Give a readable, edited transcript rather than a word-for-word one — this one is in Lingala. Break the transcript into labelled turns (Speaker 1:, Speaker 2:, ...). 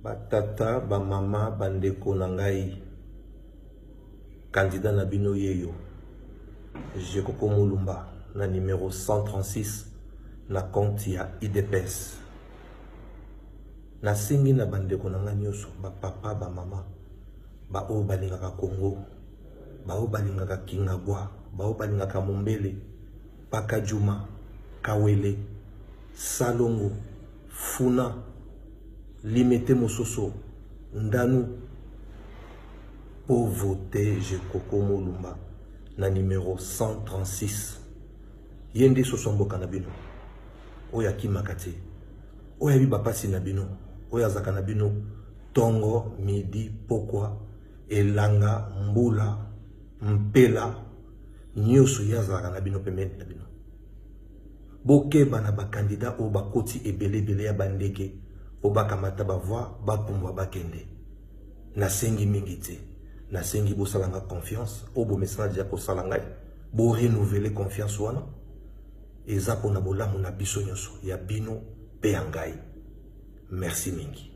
Speaker 1: Ba tata, ba mama, ba ndeko na ngai, candidat na bino yeyo, Jekoko Mulumba na numero 136 na compte ya udps. Nasengi na ba ndeko na ngai nyoso, ba papa, ba mama, ba oyo balingaka Congo, ba oyo balingaka Kingabwa, ba oyo balingaka Mombele, Pakadjuma, Kawele, Salongo, Funa, Limete Mososo, Ndanu po voter Jekoko Mulumba na numero 136. Ye nde soso mboka na bino oyo akimaka te, oyo ayebi bapasi na bino, oyo azalaka na bino tongo, midi, pokwa, elanga, mbula, mpela, nyoso ye azalaka na bino pembeni na bino. Bokeba na ba candidats oyo bakoti ebele ebele ya ba ndeke po bakamata ba voix bapumbwa bakende. Nasengi mingi te, nasengi bosala nga confiance oyo bomesana deja kosala ngai, bo renouveler confiance wana eza pona bolamu na biso nyonso, ya bino pe ya ngai. Merci mingi.